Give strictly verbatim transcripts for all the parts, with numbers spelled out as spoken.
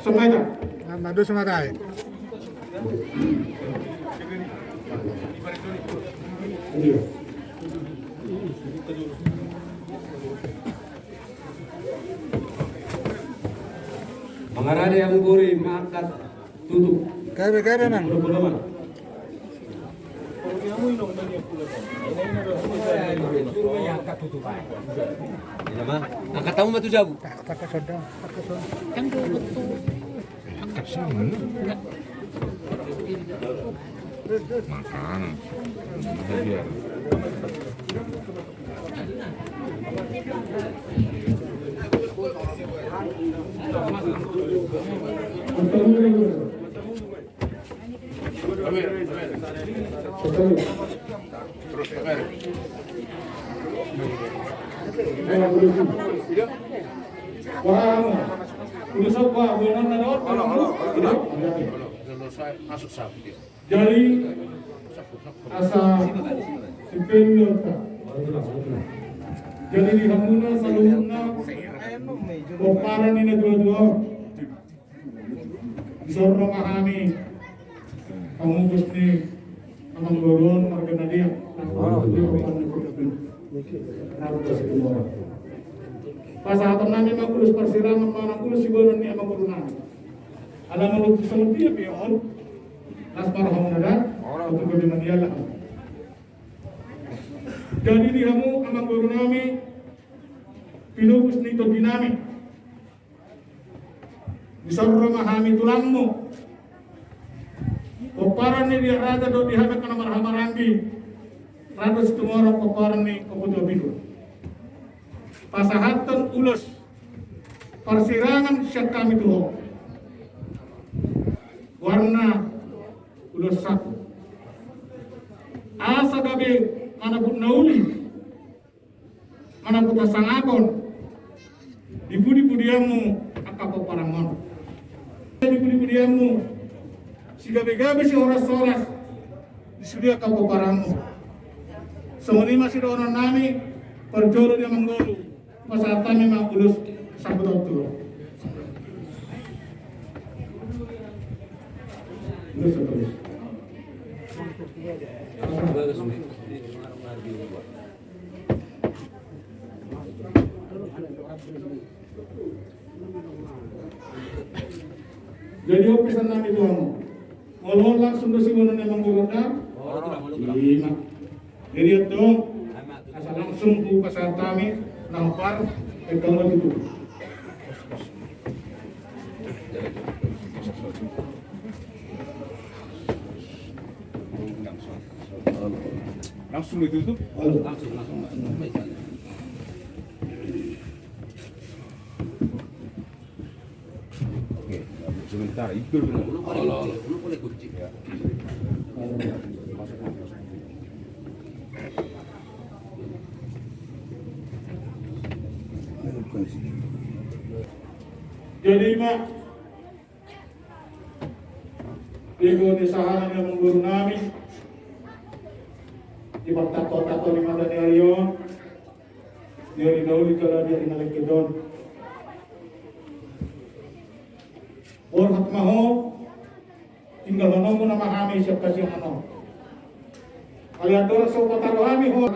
Sumata. Nama do sumata. Mangarade amu bore mangkat tutu. Kare kare nang. Angkat amu ma tu jabu. Makanan. Jadi asa sipendota. Jadi di hamuna saluhutna pomparan ni na dua-dua. Dison ro ma hami pamungkus ni amangboru on marga Nadia. Pasahaton nami ma ulos parsirangan manang ulos siboanon ni amangboru nami. Ala molo tu songon dia pe on. Las ma rohamuna da. Untuk kami maniala. Jadi di hamu amangboru nami, pinungkus ni tondi nami. Dison ro ma hami tulangmu. Pomparan ni dia raja do di hami kana marhamaranggi. Raja Situmorang pomparan ni Ompu Tuabigo. Pasahathon ulos parsirangan sian hami tu ho. Warna ulos saku. Asa gabe manabut na uli. Manang puta sangapon. Di pudi-pudianmu angka pomparanmu. Di pudi-pudianmu. Sigabe-gabe si horas-horas. Di sude angka pomparanmu. Songon i ma sidohonon nami. Parjolo di amangboru. Pasahat hami ma ulos sambut on tu ho. Ulos sambut. Jadi on pesan nami tu hamu. Molo langsung do siboanon ni amangboru da. Ima. Jadi antong asa langsung hupasahat hami na hombar. Engkau ma tutu. Langsung ditutup. Oke, sementara itu dulu. Belum boleh kunci, belum boleh kunci. Ya. Jadi, Mak, di goni sahana ni amangboru nami, di partakko-takko ni mata ni ari on, di ari na uli jala di ari na lengket on. Borhat ma ho, tinggalhononmu nama hami sian hasiangan on. Alai andorang so pataro hami ho.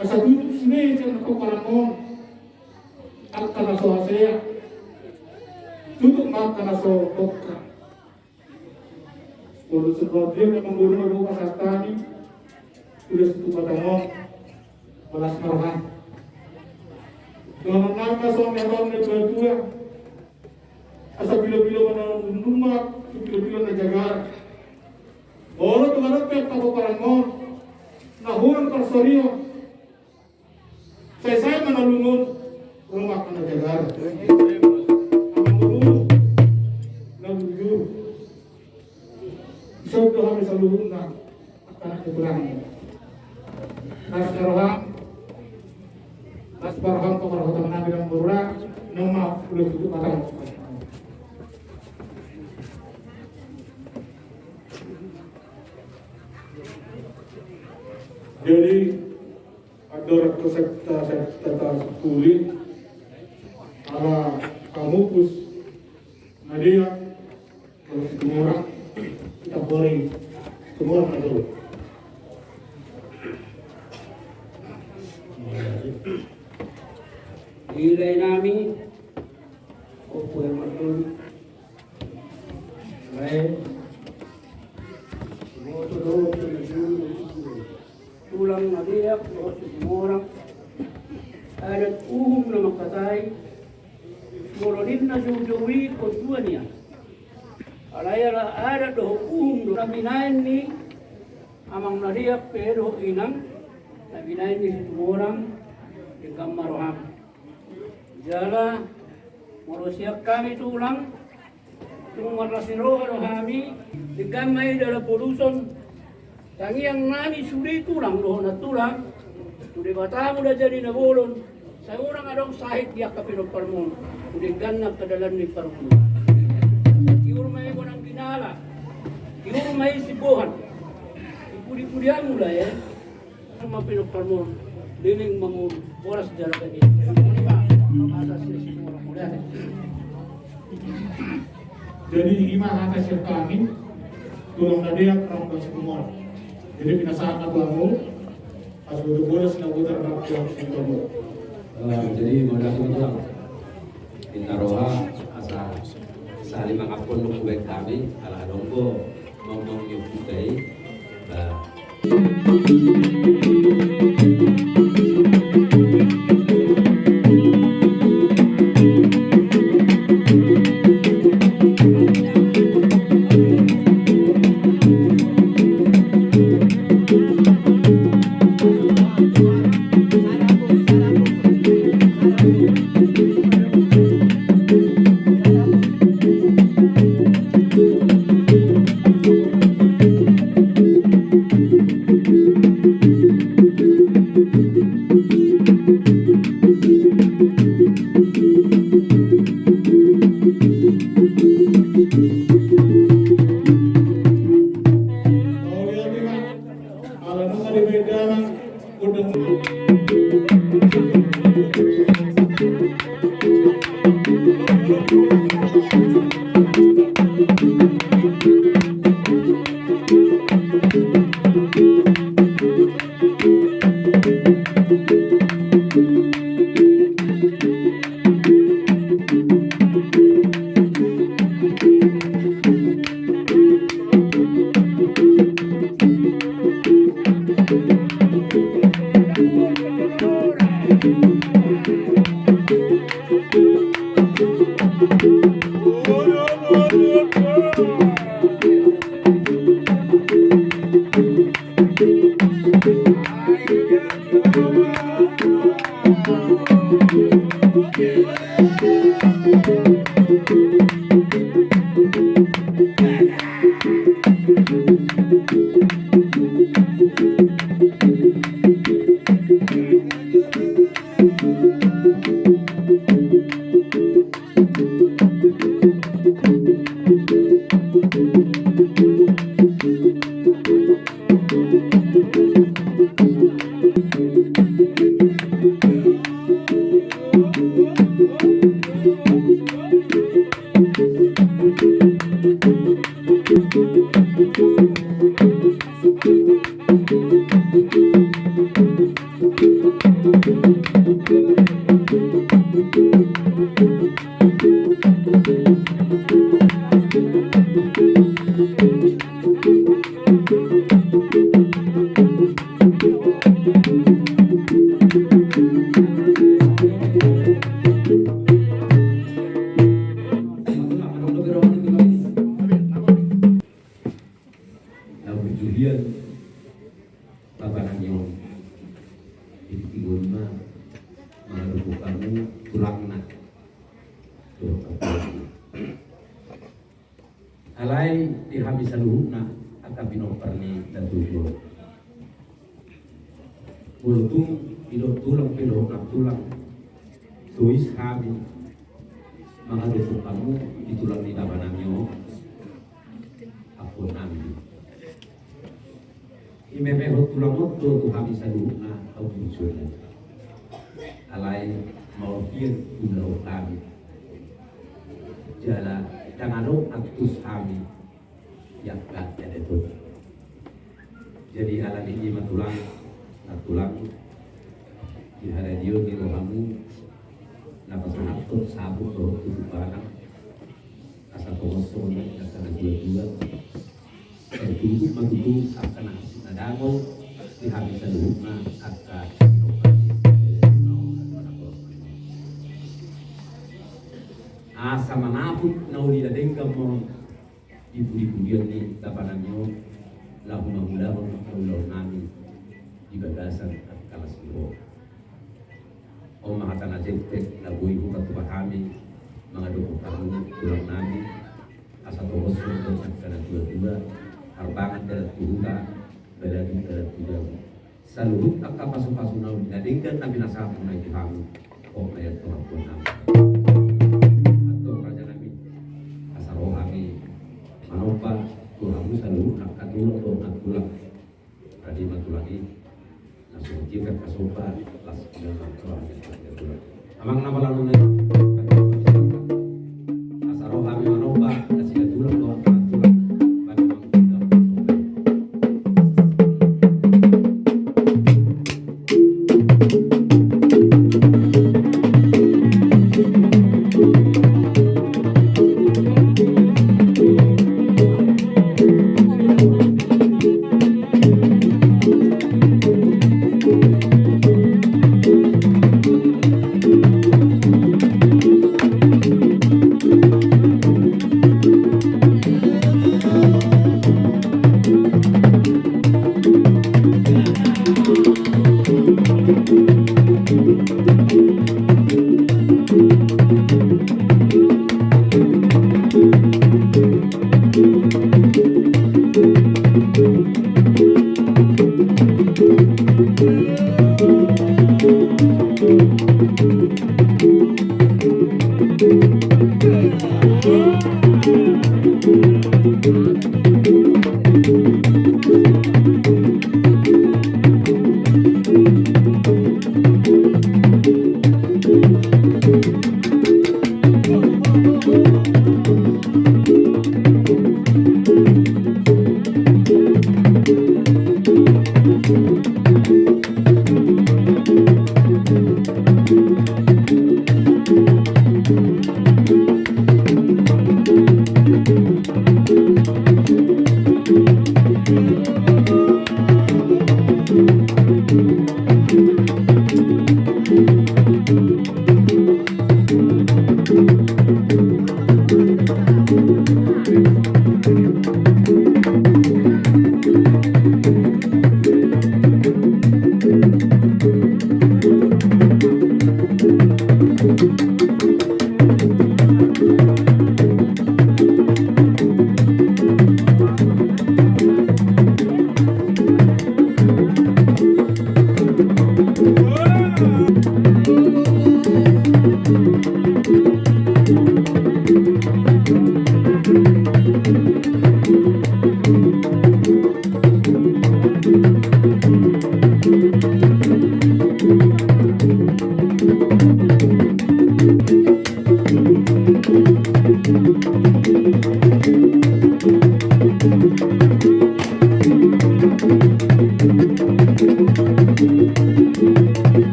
Asa tutup sude sian pomparanmu on. Angka na so hasea. Tutup ma angka na so tongka. Molo sude dia memang guru na dua pasahat hami. Sudah tutup batang on. Balas marham. Dohonon nami ma songon na dohonon ni tua-tua. Asa pilo-pilo ma na nunung ma tu pilo-pilo na jagar. Molo tung adong pe angka pomparanmu on na huang parsorion. Sae-sae ma na lungun. Ro ma angka na jagar. Amangboru na bujur. Dison do hami saluhutna. Anak keturunan. Las ma roham. Las ma roham, pamarhatan nami nang borura. Nama ulos tutup mata. Jadi andorang tu sekta sekta ta sepuli. Ala hamu pus na dia, kalau Situmorang, kita boleh Situmorang na jolo. Di lae nami, Ompu Hermanto, lae, boto dohot tulang na dia, boto Situmorang, adat uhum na mangkatai, molo ninna joujou i, potuan ia. Alai ala adat dohot uhum do na binaen ni amang na dia pe dohot inang, na binaen ni Situmorang, denggan ma roham. Jala, molo sian hami tulang, tung marlas ni roha do hami, denggan ma i dalan poluson, tangiang nami sude tulang dohot nantulang, tu Debata muna jadi na bolon, sai unang adong sahit di angka pinomparmon, tu denggan angka dalan ni parmon. Tiur ma i godang ginjang, tiur ma i siboan, di pudi-pudianmu lae. Sama pinomparmon, leleng ma mangolu, horas jala badia. Jadi ima hata sian hami, tulang na dia, rap dohot Situmorang. Jadi pinasahat ma tu hamu, asa boto bolas na botar rap dohot Situmorang. Eh, jadi mauliate ma tulang. Ninna roha asa sahali mangampon do hubaen hami, ala adong do maung-maung ni ompunta i. Ba. Na burju hian, Bapa nami on, di tingki on ma mangadopi hamu tulangna. Dohot hamu. Alai di hami saluhutna angka pinompar ni Datu Tujuh on. Molo tung didok tulang pe dohot nantulang, tois hami mangadopi hamu di tulang ni bapa nami on, ampun nami. Imemehon tulang on do tu hami saluhutna, ampun sude. Alai Maurhian tu laho hami jala dang adong antus hami. Iangkat ede tu. Jadi ala ni i ma tulang, na tulang di haradeon ni rohamu na pasahathon saput dohot tu tumpahna. Asa tongon songon i angka na dua-dua. Sai tutu ma tutu angka na asing na dangol di hami saluhutna angka. Asa manaput na uli na denggan ma on di pudi-pudian ni tapa nami on, laho mangulahon ulaon nami di bagasan angka las ni roha. On ma hata na jempek na boi hupatupa hami mangadopi hamu tulang nami, asa tongon songon i angka na dua-dua, harbangan dalan tu huta, balagu dalan tu jabu. Saluhut angka pasu-pasu na uli na denggan na pinasahat muna i tu hamu, on ma i antong ampuan nami. Antong raja nami, asa ro hami manomba tu hamu saluhut angka tulang dohot nantulang. Rade ma tulang i, na songon i pe angka somba, las i ma tulang i. Amang na pala nunga i, asa ro hami manomba, las i ma tulang dohot nantulang.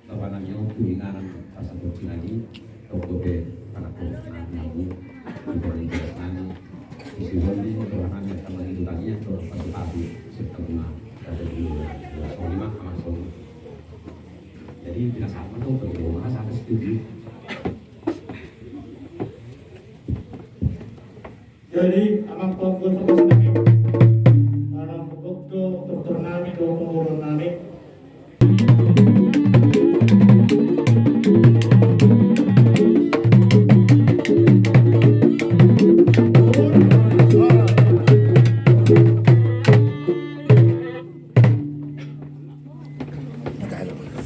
Tapa nami on tu inganan pasaportinan i, tong dope panangkok nami, di pernikahan nami, di sihon di doa nami, tama di doa nami, doa patu-patu, serta bunga, ada di doa. Songon i ma, amang songon i. Jadi, tidak sama tuh, kalau doa mah sama setuju. Jadi, amang pokok